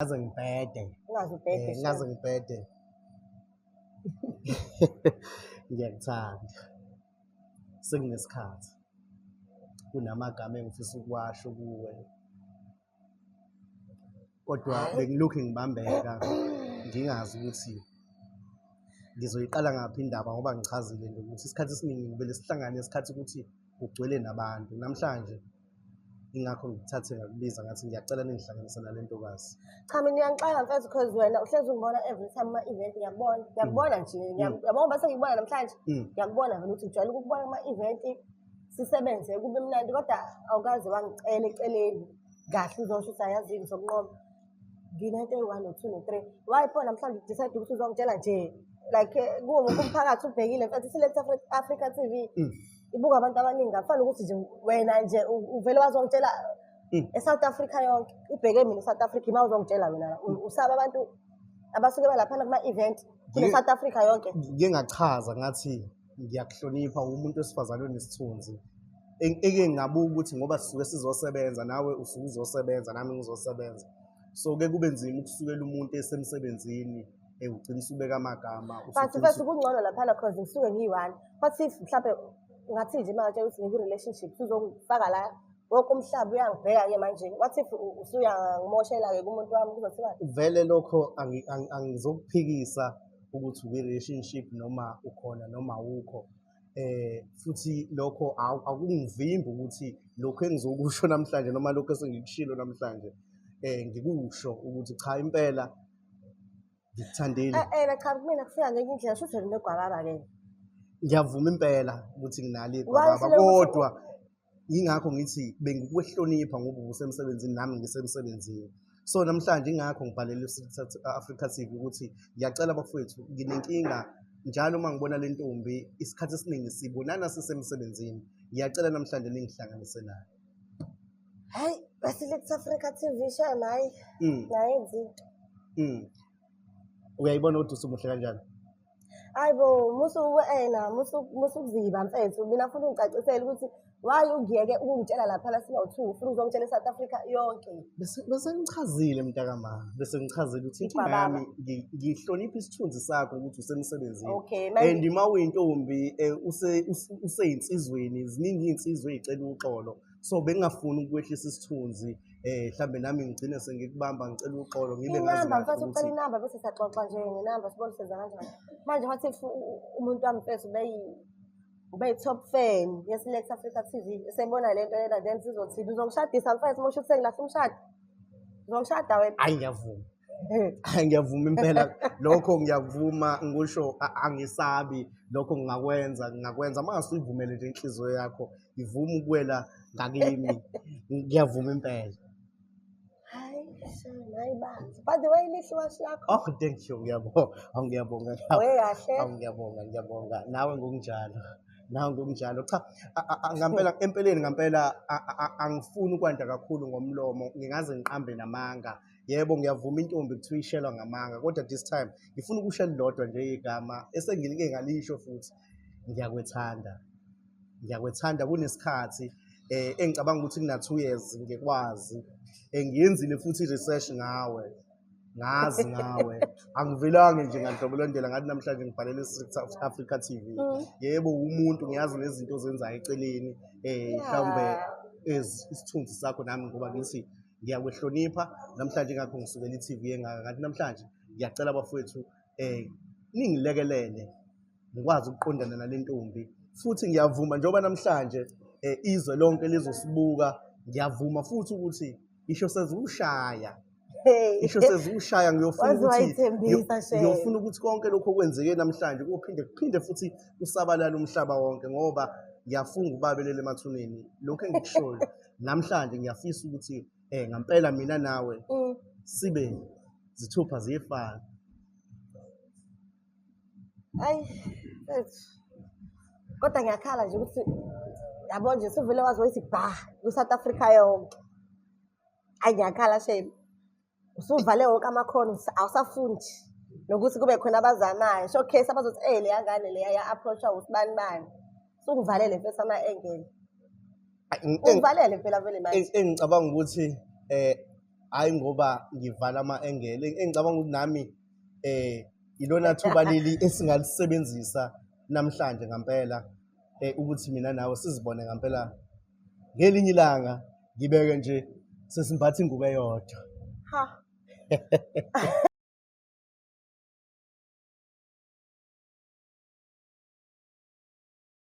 Ngaze ngibhede. Ungaze ubhede. Ngaze ngibhede. Ngiyakuthanda. Sekunesikhathi. Kunamagama engifisa ukuwasho kuwe. Kodwa bengilokhu ngibambeka ngingazi ukuthi ngizoyiqala ngaphi indaba ngoba ngichazile nje ukuthi isikhathi esiningi ngivele sihlangane isikhathi ukuthi kugcwele nabantu. Namhlanje ingakho ngikuthathe ngakubiza ngathi ngiyacela ningihlanganise nale ntokazi. Cha, mina uyangixaka mfethu, because wena uhlezi ungibona every time kuma-event. Ngiyakubona, ngiyakubona nje. Yabo, bese ngikubona namhlanje. Ngiyakubona vele ukuthi ngijwayele ukukubona kuma-event, sisebenze kube mnandi, kodwa awukaze wangicela eceleni kahle uzosho ukuthi ayazi ngizokunqoma, nginento eyi-one, no-two, no-three. Why pho namhlanje udecide ukuthi uzongitshela nje, like kuwo wonke umphakathi ubhekile mfethu, i-Select Africa TV ibuka abantu abaningi? Akufanele ukuthi nje wena nje uvele wazongitshela e-South Africa yonke ibheke mina. I-South Africa ima uzongitshela wena, usaba abantu abasuke balaphana kuma-event kune-South Africa yonke. Ngike ngachaza ngathi ngiyakuhlonipha, umuntu wesifazane onesithunzi. Eke ngabuka ukuthi ngoba sisuke sizosebenza, nawe usuke uzosebenza, nami ngizosebenza, so ke kube nzima ukusukela umuntu esemsebenzini, ugcina usubeka amagama. But usugcina first kungcono laphana cause ngisuke ngiyi-one, but if mhlawumbe ngathi nje manje ukuthi ngiku-relationship, uzongifaka la, wonke umhlaba uyangibheka-ke manje. What if usuyangimoshela-ke kumuntu wami, kuzothiwani? Vele lokho angizokuphikisa ukuthi ukwi-relationship noma ukhona noma awukho, futhi lokho akungivimbi ukuthi lokho engizokusho namhlanje noma lokho esengikushilo namhlanje, ngikusho ukuthi cha, impela ngikuthandile. Cha, kumina kufika ngenye indlela, shuthi wena unegwababa-ke. Ngiyavuma impela ukuthi nginalo Why igwababa, uhluleka ukuthi- kodwa yingakho ngithi bengikuhlonipha ngoba ubusemsebenzini, nami ngisemsebenzini. So namhlanje ingakho ngibhalele Africa TV ukuthi ngiyacela bafowethu, nginenkinga njalo uma ngibona le ntombi, isikhathi esiningi sibonana sisemsebenzini, ngiyacela namhlanje ningihlanganise nayo. Hayi, ba-Select Africa TV, shame, hhayi, nayenza into. Uyayibona ukuthi usumuhle kanjani? Hayi bo, musu ena musu musu mfethu. Mina funa ungicacisele ukuthi why ungiyeke ukungitshela laphana singawu-two, ufuna uzongitshela e-South Africa yonke. Bese ngichazile mntakama, bese ngichazile ukuthi inkinga Igwababa. yami ngihlonipha isithunzi sakho ukuthi usemsebenzini. Okay. And uma uyintombi, useyinsizweni, ziningi iy'nsizwa ey'cela uxolo, so bengingafuni ukwehlisa isithunzi, mhlambe nami ngigcine sengikubamba ngicela uxolo, ngibe ngazi Inamba kahle mfethu, ukuthi ucela inamba bese siyaxoxa nje ngenamba, sibone senza kanjani. Manje what if umuntu wami mfethu ube-top fan ye-Select Africa TV, esebona le nto lena, then sizothini? Uzongishadisa mfethu? Uma usho ukuthi sengilahla umshado, uzongishada wena? Hayi, ngiyavuma. Hayi, ngiyavuma impela lokho, ngiyakuvuma ngisho, angisabi lokho, ngingakwenza, ngingakwenza uma ngase uyivumele nje inhliziyo yakho ivume ukuwela ngakimi, ngiyavuma impela. Hayi shame, hayi banzi. By the way, lihle iwashi lakho. Oh, thank you, ngiyabonga. Oh, ngiyabonga. We kahle. Oh, ngiyabonga, ngiyabonga. Nawe ngokunjalo, nawe ngokunjalo. Cha, ngampela, empeleni ngampela angifuni ukwanda kakhulu ngomlomo, ngingaze ngiqambe namanga. Yebo, ngiyavuma, intombi kuthiwa ishelwa ngamanga, kodwa this time ngifuna ukusho elilodwa nje igama esengilike ngalisho futhi: ngiyakwethanda, ngiyakwethanda. Kunesikhathi engicabanga ukuthi kuna 2 years ngikwazi, ngiyenzile futhi i-research ngawe, ngazi ngawe, angivelanga nje nganhlobelondela ngathi namhlanje ngibhalele i-South Africa TV. Yebo, umuntu ngiyazi nezinto ozenzayo eceleni, mhlawumbe isithunzi sakho nami ngoba ngithi ngiyakwehlonipha. Namhlanje ngakho ngisukela i-TV engaka, ngathi namhlanje ngiyacela bafowethu, ningilekelele ngikwazi ukuqondana nale ntombi. Futhi ngiyavuma, njengoba namhlanje izwe lonke lizosibuka, ngiyavuma futhi ukuthi isho sezushaya. Hey. Isho sezushaya, ngiyofuna Waze ukuthi wayithembisa, shame. ngiyofuna ukuthi konke lokhu okwenzeke namhlanje kuyophinde kuphinde futhi kusabalale umhlaba wonke, ngoba ngiyafunga ubabelele emathuneni lokhu engikushoyo namhlanje. Ngiyafisa ukuthi ngampela mina nawe sibe zithupha ziyefana. Hayi mfethu, kodwa ngiyakhala nje ukuthi yabo nje suvele wazi wayithi ba ku-South Africa yonke. Hayi, ngiyakhala shame, usuvale wonke amakhono, awusafundi nokuthi kube khona abazamayo showcase abazothi leya ngane leya ya-approach-wa usibani bani. Sukuvalele mfethu ama-angle. Ai, Ungivalele phela vele manje. Engicabanga ukuthi Hhayi ngoba ngivala ama-angle, engicabanga ukuthi nami ilona thuba leli esingalisebenzisa namhlanje ngampela ukuthi mina nawe sizibone ngampela ngelinye ilanga, ngibeke nje sesimbatha ingubo eyodwa. Ha.